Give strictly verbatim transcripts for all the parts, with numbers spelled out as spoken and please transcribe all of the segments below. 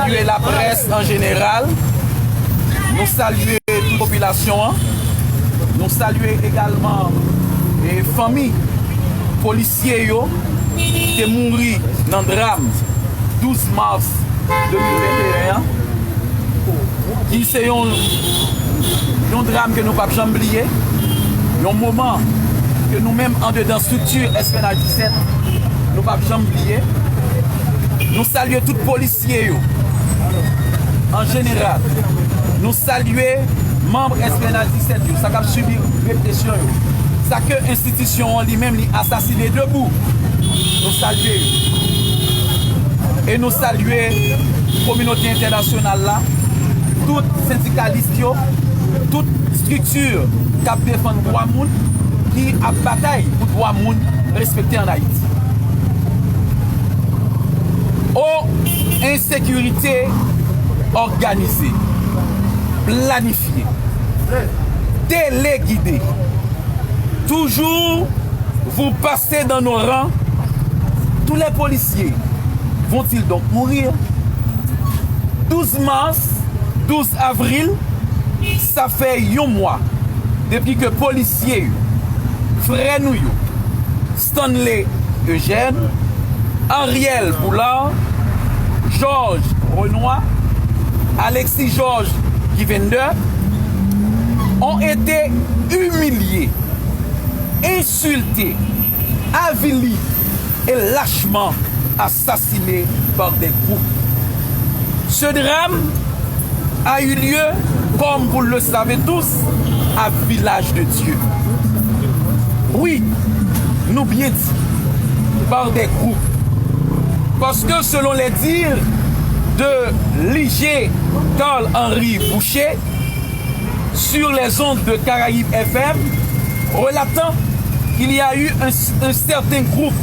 Salye laprès an jeneral. Nou salye tout popilasyon an. Nou salye egalman, e, fanmi polisye yo ki te mouri nan dram douz mas de mil venteyen an, ki se yon, yon dram ke nou p ap janm bliye, yon moman ke nou menm andedan estrikti S P N H disèt, nou p ap janm bliye. Nou salye tout polisye yo, an jeneral. Nou salye manm S P N H disèt yo, sa k ap sibi represyon yo, sa ke enstitisyon an li menm li asasine debou. Nou salye yo. E nou salye kominote entènasyonal la, tout sendikalis yo, tout estrikti k ap defann dwa moun, ki ap batay pou dwa moun respekte ann Ayiti. O, ensekirite òganize, planifye, telegide. Toujours vous passez dans nos rangs, tous les policiers vont-ils donc mourir? Douz mas, douz avril, sa fè yon mwa depi ke polisye yo, frè nou yo, Stanley Eugène, Ariel Boulard, Georges Renois, Alexis Georges Givender, ont été humiliés, insultés, avilis et lâchement assassinés par des groupes. Ce drame a eu lieu, comme vous le savez tous, à Village de Dieu. Oui, nou byen di, par des groupes. Parce que selon les dires de l'I G Carl Henry Boucher, sur les ondes de Caraïbes F M, relatant qu'il y a eu un, un certain groupe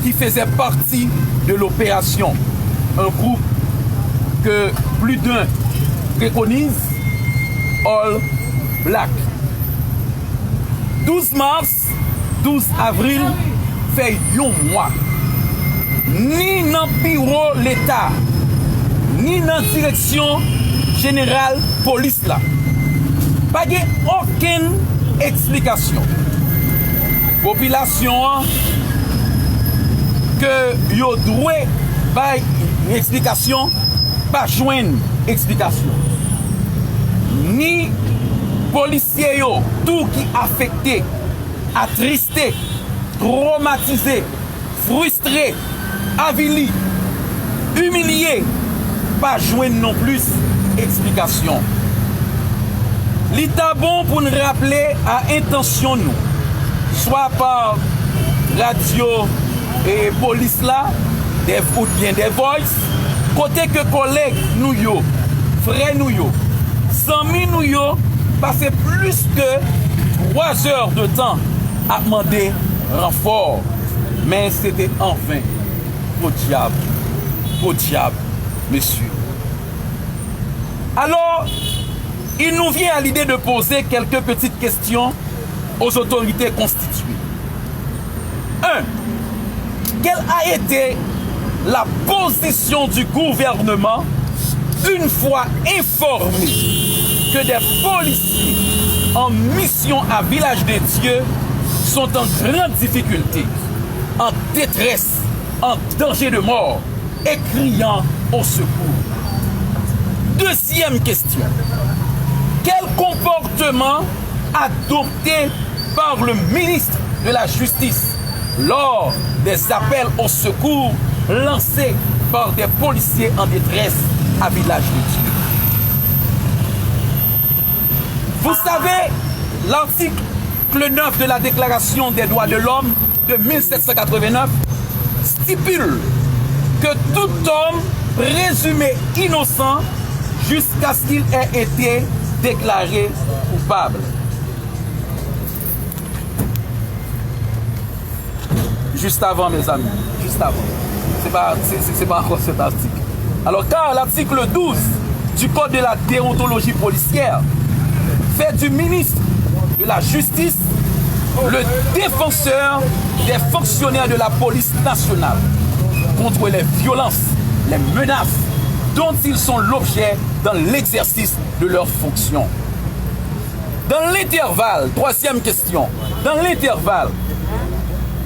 qui faisait partie de l'opération, un groupe que plus d'un préconise, All Black. Douz mas, douz avril, fè yon mwa. Ni nan biwo Leta, ni nan direksyon jeneral polis la, pa gen okenn eksplikasyon. Popilasyon an ke yo dwe bay eksplikasyon, pa jwenn eksplikasyon. Ni polisye yo tou ki afekte, atriste, twomatize, fristre, avili, imilye, pa jwenn nonplis eksplikasyon. Li ta bon pou n raple a entansyon nou, swa pa radyo e polis la, The, oubyen The Voice, kote ke kòlèg nou yo, frè nou yo, zanmi nou yo pase plis ke twa zè de tan ap mande ranfò, men se te anven. Podyab, podyab, mesye. Alors, il nous vient à l'idée de poser quelques petites questions aux autorités constituées. Un, quelle a été la position du gouvernement une fois informé que des policiers en mission à Village de Dieu sont en grande difficulté, en détresse, en danger de mort et criant au secours? Deuxième question. Quel comportement adopté par le ministre de la Justice lors des appels au secours lancés par des policiers en détresse à Village de Dieu? Vous savez, l'article neuf de la Déclaration des droits de l'homme de mille sept cent quatre-vingt-neuf stipule que tout homme présumé innocent jusqu'à ce qu'il ait été déclaré coupable. Juste avant, mes amis, juste avant. C'est pas, c'est, c'est, c'est pas encore cet article. Alors, car l'article douze du Code de la déontologie policière fait du ministre de la Justice le défenseur des fonctionnaires de la police nationale contre les violences, les menaces, dont ils sont l'objet dans l'exercice de leurs fonctions. Dans l'intervalle, troisième question, dans l'intervalle,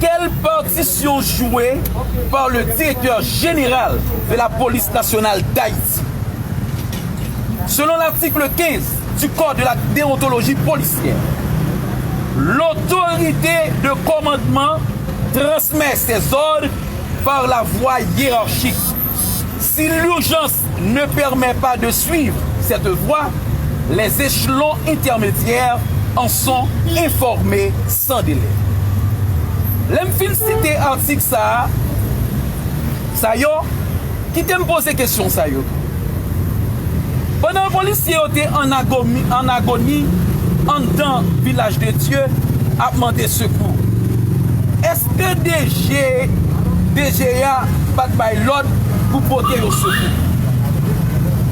quelle partition jouée par le directeur général de la police nationale d'Haïti? Selon l'article quinze du Code de la déontologie policière, l'autorité de commandement transmet ses ordres par la voie hiérarchique. Si l'urgence ne permet pas de suivre cette voie, les échelons intermédiaires en sont informés sans délai. Lè m fin site atik sa a, sa yo, kite m poze kesyon sa yo. Pandan polisye yo te an agomi, an agoni anndan Vilaj de Dye ap mande sekou, èske D G, D G a pa t bay lòd pou pote yo sekou?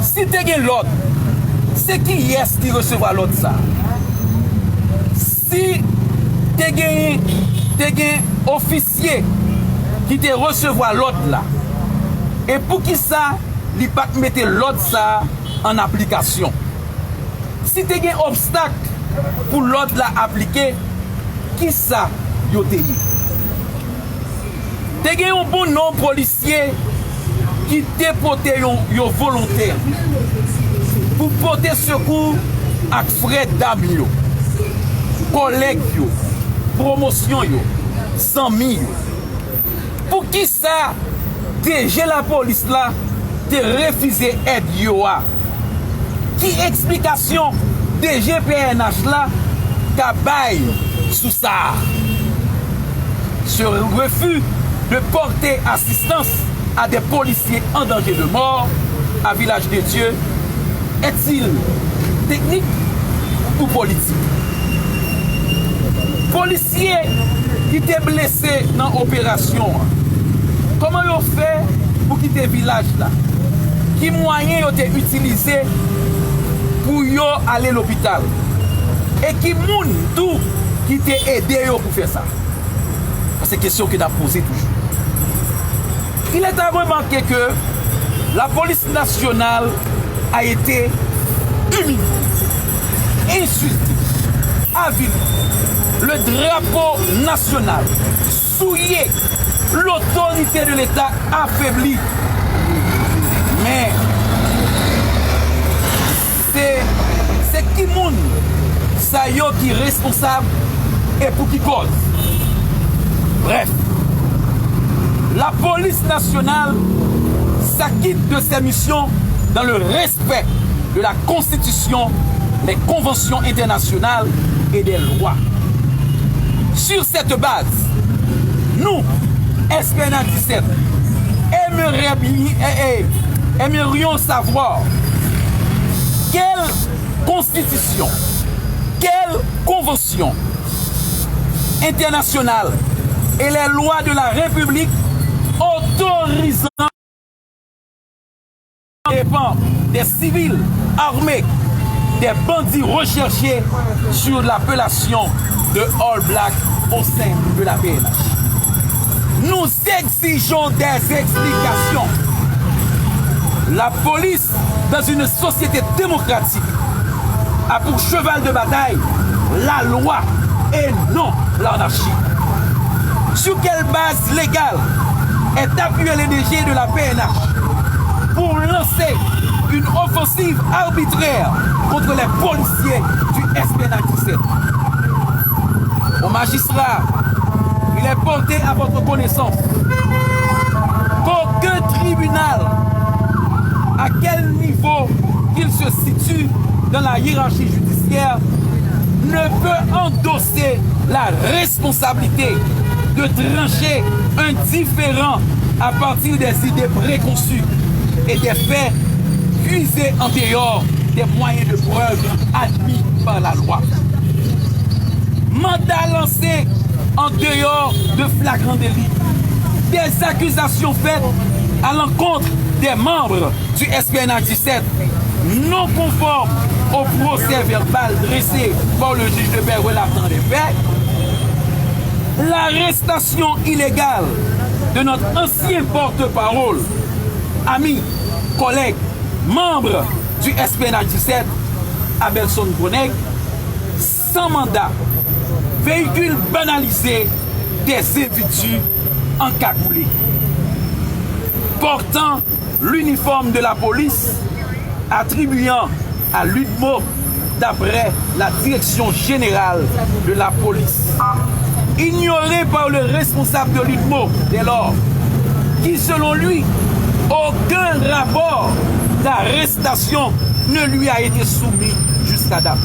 Si te gen lòd, se kiyès ki resevwa lòd sa a? Si te gen, te gen ofisye ki te resevwa lòd la, e poukisa li pa t mete lòd sa a an aplikasyon? Si te gen obstak pou lòd la aplike, kisa yo te ye? Te gen yon bon nonb polisye ki te pote yon, yo volontè pou pote sekou ak frè dam yo, kòlèg yo, pwomosyon yo, zanmi yo. Poukisa D G lapolis la te refize èd yo a? Ki eksplikasyon D G P N H la ka bay sou sa a? Ce refus de porter assistance à des policiers en danger de mort à Village de Dieu est-il technique ou politique? Polisye ki te blese nan operasyon an, kòman yo fè pou kite vilaj la? Ki mwayen yo te itilize pou yo ale lopital? E ki moun tou ki te ede yo pou fè sa? Se kesyon ke n ap poze toujou. Il est à remarquer que la police nationale a été humiliée, insultée, avilie, le drapeau national souillé, l'autorité de l'État affaiblie. Men, se, se ki moun sa yo ki responsab e pou ki kòz? Bref, la police nationale s'acquitte de ses missions dans le respect de la Constitution, les conventions internationales et des lois. Sur cette base, nous, S P N A dix-sept, aimerions bien, eh, eh, aimerions savoir quelle constitution, quelle convention internationale et les lois de la République autorisant dépend des civils armés, des bandits recherchés sur l'appellation de All Black au sein de la P N H. Nous exigeons des explications. La police, dans une société démocratique, a pour cheval de bataille la loi et non l'anarchie. Sur quelle base légale est appuyé le D G de la P N H pour lancer une offensive arbitraire contre les policiers du S P N A dix-sept? Au magistrat, il est porté à votre connaissance qu'aucun tribunal, à quel niveau qu'il se situe dans la hiérarchie judiciaire, ne peut endosser la responsabilité de trancher un différend à partir des idées préconçues et des faits puisés en dehors des moyens de preuve admis par la loi. Manda lansé en dehors de flagrant délit. Des accusations faites à l'encontre des membres du S P N A dix-sept, non conformes au procès-verbal dressé par le juge de paix relatant les faits, l'arrestation illégale de notre ancien porte-parole, ami, collègue, Membre du S P N H dix-sept, Abelson Gros Nèg, sans mandat, véhicule banalisé des individus encagoulés, portant l'uniforme de la police, attribuant à l'UDMO, d'après la Direction Générale de la Police, ignorée par le responsable de l'UDMO dès lors, qui, selon lui, aucun rapport d'arrestation ne lui a été soumis jusqu'à date.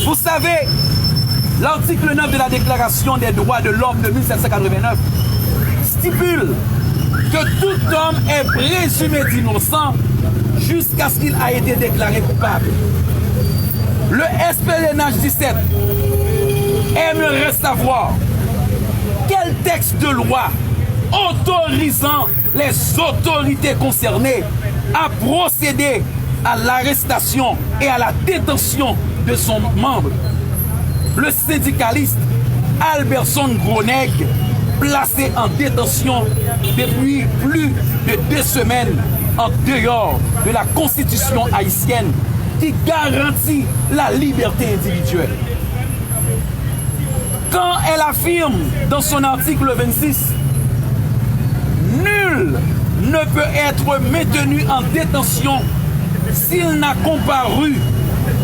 Vous savez, l'article neuf de la Déclaration des droits de l'homme de mille sept cent quatre-vingt-neuf stipule que tout homme est présumé d'innocent jusqu'à ce qu'il a été déclaré coupable. Le S P N H dix-sept aimerait savoir quel texte de loi autorisant les autorités concernées à procéder à l'arrestation et à la détention de son membre, le syndicaliste Alberson Gros Nèg, placé en détention depuis plus de deux semaines en dehors de la Constitution haïtienne qui garantit la liberté individuelle. Quand elle affirme dans son article vingt-six, nul ne peut être maintenu en détention s'il n'a comparu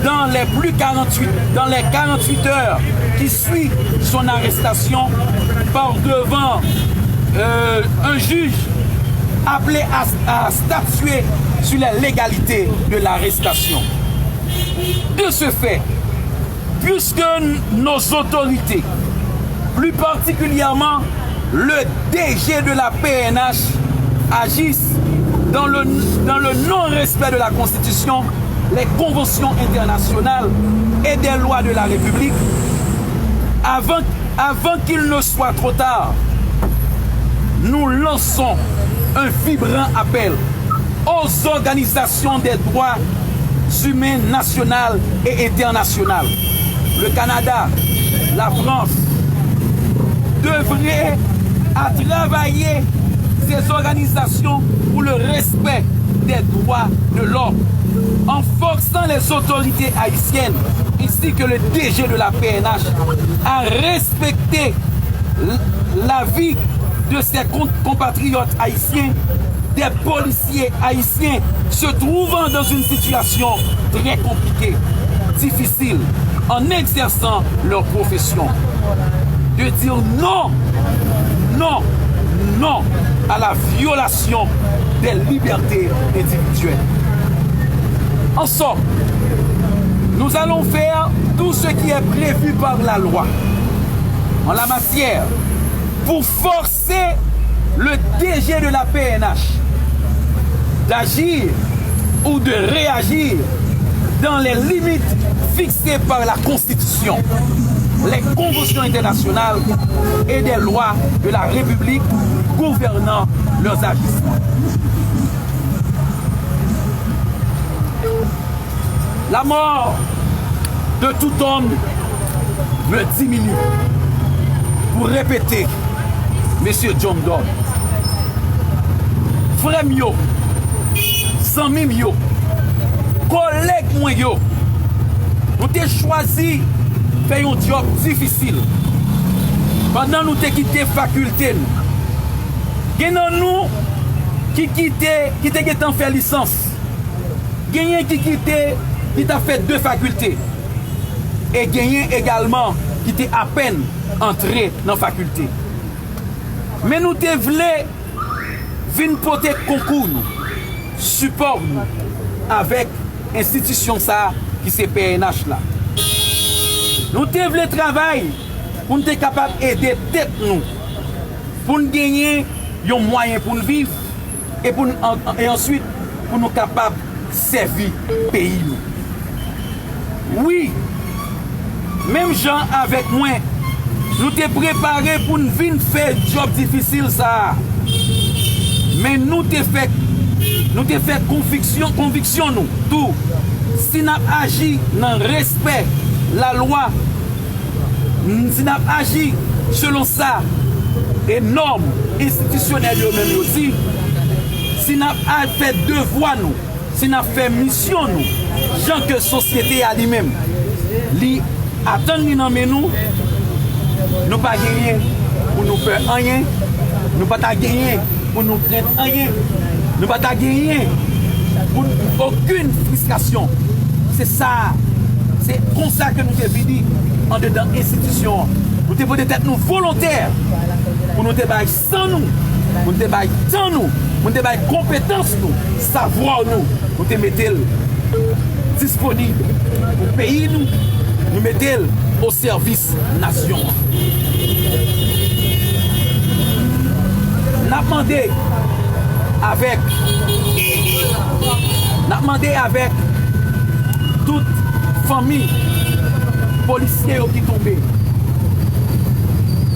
dans les plus quarante-huit, dans les quarante-huit heures qui suit son arrestation par devant, euh, un juge appelé à, à statuer sur la légalité de l'arrestation. De ce fait, puisque nos autorités, plus particulièrement le D G de la P N H, agissent dans le, dans le non-respect de la Constitution, les conventions internationales et des lois de la République, avant, avant qu'il ne soit trop tard, nous lançons un vibrant appel aux organisations des droits humains nationales et internationales. Le Canada, la France devraient à travailler ces organisations pour le respect des droits de l'homme, en forçant les autorités haïtiennes ainsi que le D G de la P N H à respecter l-, la vie de ses con-, compatriotes haïtiens, des policiers haïtiens se trouvant dans une situation très compliquée, difficile, en exerçant leur profession, de dire non, non, non à la violation des libertés individuelles. En somme, nous allons faire tout ce qui est prévu par la loi en la matière pour forcer le D G de la P N H d'agir ou de réagir dans les limites fixées par la Constitution, les conventions internationales et des lois de la République gouvernant leurs agissements. La mort de tout homme me diminue. Pou repete, mesye John Doe, frè m yo, zanmi m yo, kòlèg mwen yo, nou te chwazi fè yon djòb difisil pandan nou te kite fakilte nou. Gen nan nou ki kite, ki te gentan fè lisans. Genyen ki kite, ki t ap fè de fakilte. E genyen egalman ki te apèn antre nan fakilte. Men nou te vle vin pote konkou nou, sipò nou avèk enstitisyon sa a ki se P N H la. Nou te vle travay pou n te kapab ede tèt nou, pou n genyen yon mwayen pou n viv, e pou n, an, e answit pou nou kapab sèvi peyi nou. Wi, menm jan avèk mwen, nou te prepare pou n vin fè djòb difisil sa a. Men nou te fè, nou te fè konviksyon, konviksyon nou tou. Si n ap aji nan respè lalwa, si n ap aji selon sa e nòm enstitisyonèl yo menm yo di, N ap al fè devwa nou, si n ap fè misyon nou, jan ke sosyete a li menm, li atann li nan men nou, nou pa genyen pou nou pè anyen, nou pa ta genyen pou nou krent anyen, nou pa ta genyen pou n okenn fristrasyon. Se sa, se konsa ke nou te vini andedan enstitisyon an. Nou te pote tèt nou volontè pou nou te bay san nou, pou n te bay tan nou, pou n te bay konpetans nou, savwa nou, nou te mete l disponib pou peyi nou, nou mete l o sèvis nasyon an. N ap mande avèk, n ap mande avèk tout fanmi polisye yo ki tonbe.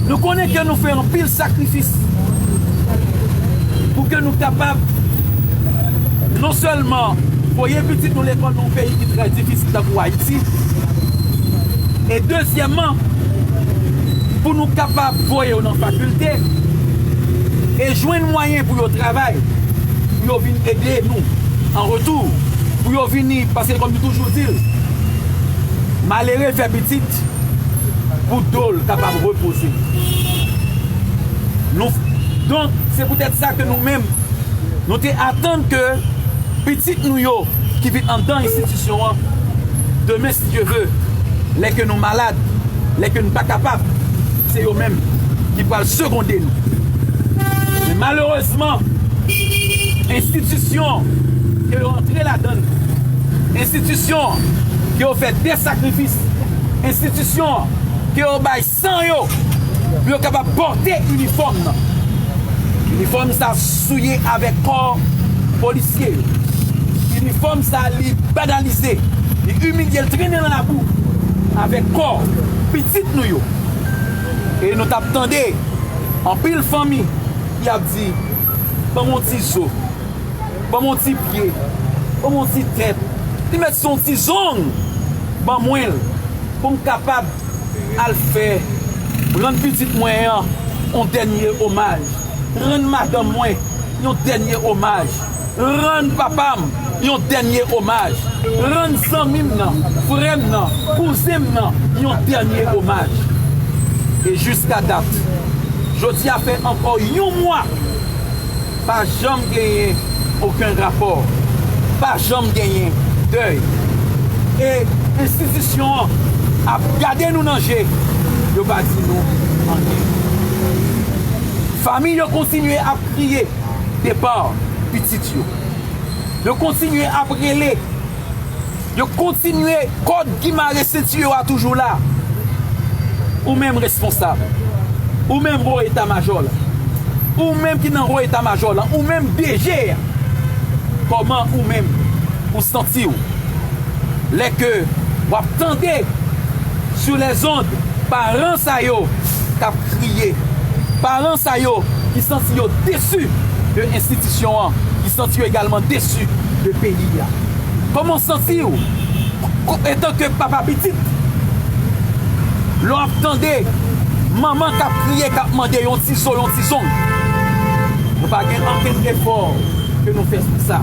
Nou konnen ke nou fè anpil sakrifis pou ke nou kapab non sèlman voye pitit nou lekòl nan yon peyi ki trè difisil tankou Ayiti, e dezyèmman, pou nou kapab voye yo nan fakilte e jwenn mwayen pou yo travay, pou yo vin ede nou an retou, pou yo vini, paske kòm nou toujou di l, malere fè pitit pou do l kapab repoze. Nou, donk, se poutèt sa ke nou menm, nou te atann ke pitit nou yo ki vin anndan enstitisyon an, demen, si Dye ve, lè ke nou malad, lè ke nou pa kapab, se yo menm ki pral segonde nou. Men malerezman, enstitisyon ke yo antre ladan l, enstitisyon ke yo fè de sakrifis, enstitisyon ke yo bay san yo pou yo kapab pòte inifòm nan. Inifòm sa souye avèk kò polisye yo. Inifòm sa li banalize, li imilye l, trennen nan labou avèk kò pitit nou yo. E nou t ap tande anpil fanmi ki ap di, "Ban m yon ti zo, ban m yon ti pye, ban m yon ti tèt." Li mèt se yon ti zong, ban mwen l pou m kapab al fè, rann pitit mwen an yon dènye omaj, rann madanm mwen yon dènye omaj, rann papa m yon dènye omaj, rann zanmi m nan, frè m nan, kouzen m nan yon dènye omaj. E jiska dat, jodi a fè ankò yon mwa, pa janm genyen okenn rapò, pa janm genyen dèy. E enstitisyon an ap gade nou nan je, yo pa di nou anyen. Fanmi yo kontinye ap kriye depa pitit yo. Yo kontinye ap rele. Yo kontinye, kòd ki mare senti yo a toujou la. Ou menm responsab. Ou menm wo eta majò la. Ou menm ki nan wo eta majò la. Ou menm D G a. Kòman ou menm ou santi w lè ke w ap tande sou lèzond paran sa yo k ap kriye? Paran sa yo ki santi yo desi de enstitisyon an, ki santi yo egalman desi de peyi a. Kòman w santi w, ko-, etanke papa pitit, lè w ap tande manman k ap kriye, k ap mande yon ti zo, yon ti zong? Nou pa gen ankenn efò ke nou fè sou sa.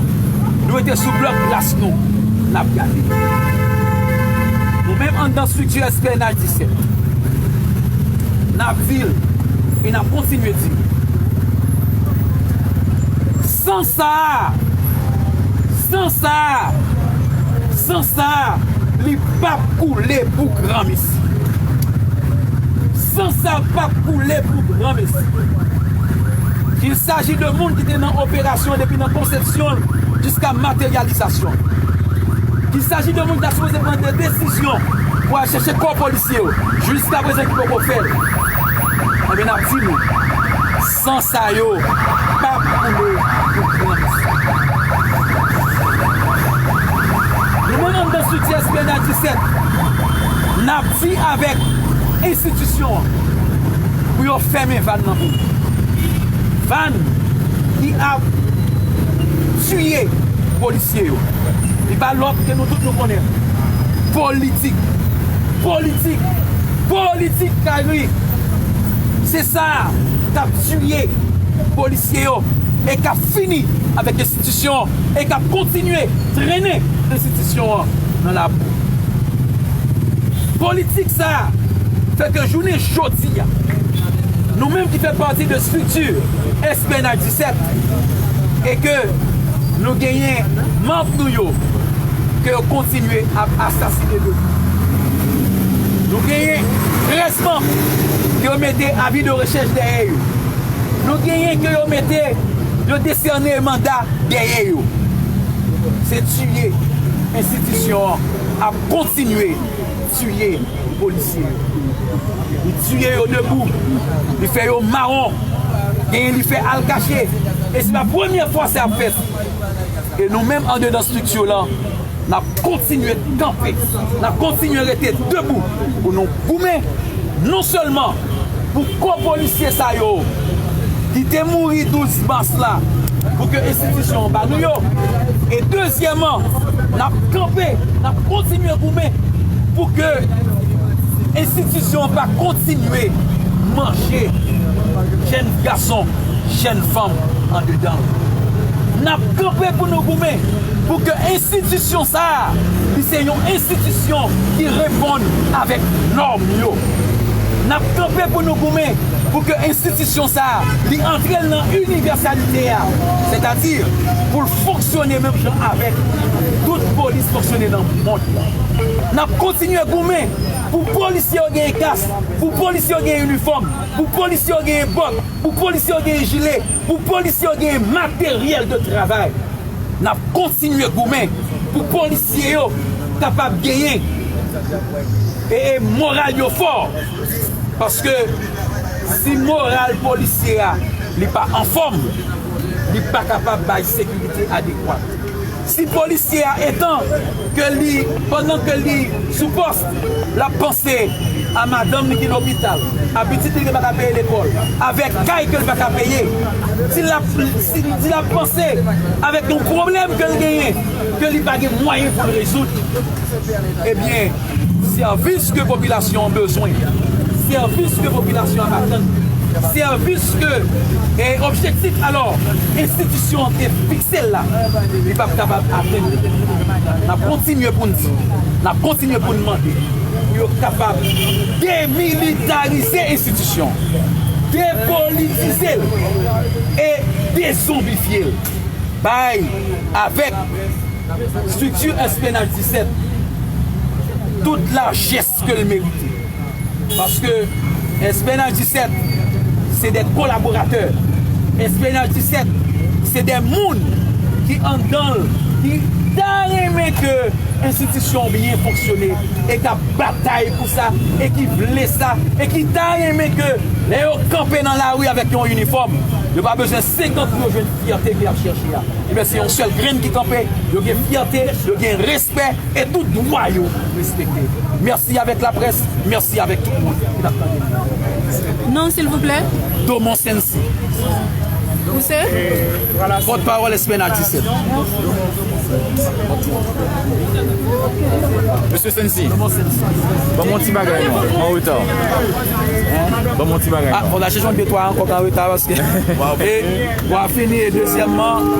Nou rete sou blòk glas nou, n ap gade. Nou menm anndan estrikti S P N H disèt, n ap di l e n ap kontinye di l. San sa a, san sa a, san sa a, li p ap koule pou granmesi. San sa p ap koule pou granmesi. Il s'agit de moun ki te nan operasyon depi nan konsepsyon l jiska materyalizasyon. Il s'agit de moun ki ta sipoze pran de desizyon pou al chèche kò polisye yo. Jiska prezan ki poko fè l. Enben, n ap di nou, san sa yo p ap koule pou granmesi. Nou menm anndan estrikti S P N H disèt, n ap di avèk enstitisyon an pou yo fèmen vàn nan pou nou. Vàn ki ap tiye polisye yo. Li pa lòt ke nou tout nou konnen. Politik. Politik. Politik kay ri. Se sa k ap tiye polisye yo. e k ap fini avèk enstitisyon an e k ap kontinye trennen enstitisyon an nan labou. Politik sa a fè ke jounen jodi a, nou menm ki fè pati de estrikti S P N H disèt e ke nou genyen manm nou yo ke yo kontinye ap asasinen de nou. Nou genyen trèz manm ke yo mete avi de rechèch dèyè yo. Nou genyen ke yo mete, yo desène manda dèyè yo. Se tiye enstitisyon an ap kontinye tiye polisye yo. Li tiye yo debou, li fè yo mawon, genyen li fè al kache. E se pa premye fwa sa ap fèt. E nou menm andedan estrikti lan, n ap kontinye kanpe, n ap kontinye rete debou pou nou goumen, non sèlman pou kò polisye sa yo ki te mouri douz mas la, pou ke enstitisyon an ba nou yo. E dezyèmman, n ap kanpe, n ap kontinye goumen pou ke enstitisyon an pa kontinye manje jèn gason, jèn fanm andedan l. N ap kanpe pou nou goumen pou ke enstitisyon sa a, li se yon enstitisyon ki reponn avèk nòm yo. N ap kanpe pou nou goumen pou ke enstitisyon sa a, li antre l nan inivèsalite a, sètadi pou l fonksyone menm jan avèk tout polis fonksyone nan mond lan. N ap kontinye goumen pou polisye yo genyen kas, pou polisye yo genyen inifòm, pou polisye yo genyen bòt, pou polisye yo genyen jile, pou polisye yo genyen materyèl de travay. N ap kontinye goumen pou polisye yo kapab genyen e, e moral yo fò. Paske si moral polisye a li pa anfòm, li pa kapab bay sekirite adekwat. Si polisye a etan ke li, pandan ke li sou pòs, l ap panse a madanm li ki lopital, a pitit li ki pa ka peye lekòl, avèk kay ke l pa ka peye, si l ap, si, si l ap panse avèk yon pwoblèm ke l genyen, ke li pa gen mwayen pou l rezoud, ebyen, sèvis ke popilasyon an bezwen, sèvis ke popilasyon an atann, sèvis ke, e, objektif, alò, enstitisyon an te fikse l la, li p ap kapab atenn li. N ap kontinye pou n di, n ap kontinye pou n mande pou yo kapab demilitarize enstitisyon, depolitize l e dezonbifye l. Bay avèk estrikti S P N H disèt tout lajès ke l merite. Paske S P N H disèt se de kolaboratè. S P N H disèt se de moun ki anndan l, ki ta renmen ke enstitisyon byen fonksyone e k ap batay pou sa e ki vle sa e ki ta renmen ke lè yo kanpe nan lari avèk yon inifòm, yo pa bezwen senkant pou yo jwenn fyète ke y ap chèche a. Ebyen, se yon sèl grenn ki kanpe, yo gen fyète, yo gen respè, e tout dwa yo respekte. Mèsi avèk laprès, mèsi avèk tout moun ki t ap tande nou. Non, silvouplè? Domon Sensi. Ou se? Pòtpawòl S P N H disèt. Mesye Sensi, ban m yon ti bagay non, an reta. Ban m yon ti bagay. Ah, fò n al chèche yon de twa ankò k an reta paske e, w a fini e dezyèmman.